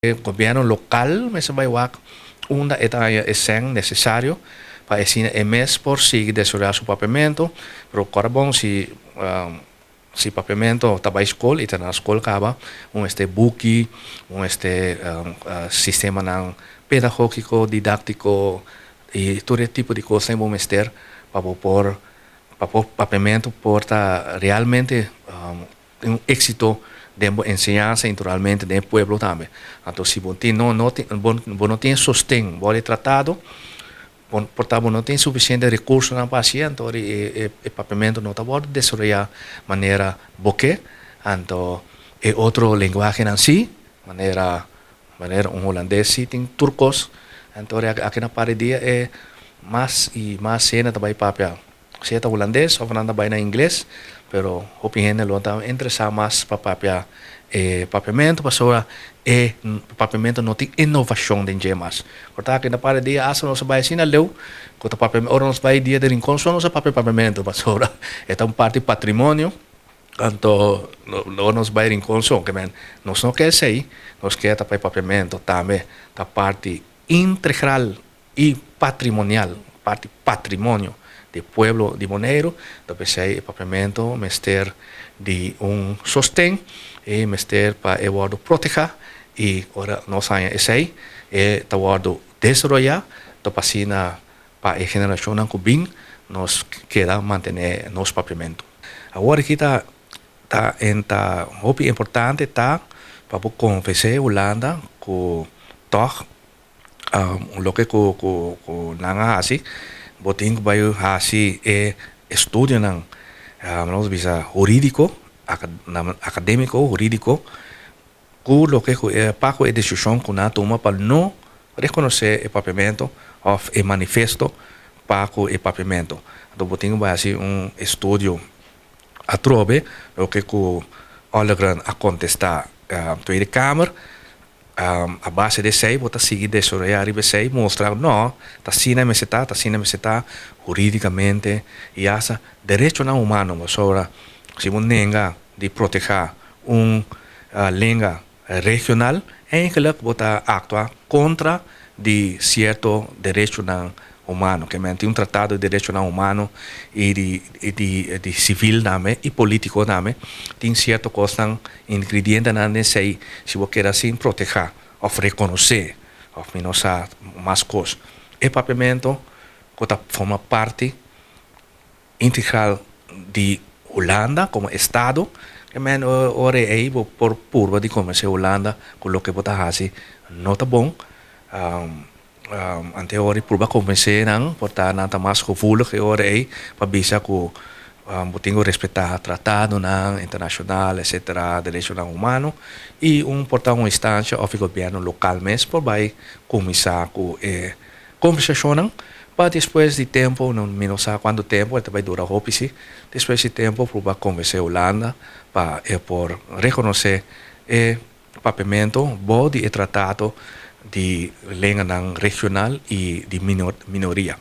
E gobièrnu lokal mester bai wak unda e ta haña e sèn nesesario pa asina e mes por sigui desaroyá su papiamentu. Pero kòrda bon si si papiamentu ta bai skol i ta na skol kaba un mester buki, un mester sistemanan pedagógiko, didáktiko i tur e tipo di kosnan bo mester pa bo por pa por papiamentu por ta realmente Tin un éxito den bo enseñansa i naturalmente den e pueblo tambe. Anto si bo tin no no tin bo bo no tin e sosten bo di tratado, bo por ta bo no tin sufisiente rekursonan pa hasié, anto ora e e e papiamentu no ta wòrdu desaroyá manera bo ke. Anto e otro lenguahenan sí, manera manera un hulandes sí tin tur kos. Anto ora aki na par di dia e mas i mas hende ta bai papia Sea ta hulandes of nan ta bai na ingles, pero hopi hende lo ta interesá mas pa papia e papiamentu pasobra e papiamentu no tin inovashon den dje mas. Por ta aki na par di dia asta nos a bai asina leu ku ta papia ora nos bai dia di Rincon so nos a papia papiamentu pasobra e ta un parti patrimonio anto ora nos bai Rincon so ke men nos no ke esei, nos ke ta pa e papiamentu tambe ta parti integral i patrimonial, parti patrimonio di pueblo di Boneiru, ta p'esei e papiamentu mester di un sosten, e mester pa e wòrdu protegá i ora nos haña esei e ta wòrdu desaroyá, ta pa asina pa e generashonnan ku bin nos keda mantené nos papiamentu. Awor aki ta ta ta hopi importante ta pa bo konvensé Hulanda ku tòg Loke ku ku nan a hasi, bo tin ku bai hasi e estudionan, nos bisa hurídiko, akadémiko, hurídiko, ku loke ku e pa ku e desishon ku nan a tuma pa no rekonosé e papiamentu òf e manifesto pa ku e papiamentu. Anto bo tin ku bai hasi un estudio atrobe, loke ku Olegren a kontestá Tweede Kamer. A base di esei bo ta sigui desaroyá riba esei, mustra no, ta asina mester ta, ta asina mester ta hurídikamente i asta derechonan humano, pasobra si bo nenga di protehá un lenga regional, eigenlik bo ta aktua kontra di sierto derechonan humano. Ke men tin un tratado di derechonan humano i di di sivil tambe i polítiko tambe. Tin sierto kosnan, ingredientenan den esei si bo keda sin protehá òf rekonosé òf mi no sa mas kos. E papiamentu ku ta forma parti integral di Hulanda komo estado, ke men ora ei bo por purba di konvensé Hulanda ku loke bo ta hasi no ta bon. Ante ora ei purba konvensé nan, por ta nan ta mas gevoelig e ora ei pa bisa ku bo tin ku respetá tratadonan internashonal etcetera, derechonan humano i un por ta un instansha òf e gobièrnu lokal mes por bai kuminsá ku e Conversacionnan pa despues di tempo, no mi no sa cuanto tempo, e ta bay dura hopi si, despues di tempo pruba convence Hulanda pa e por reconoce e papiamento bou di e tratato di lenganan regional y di minoria.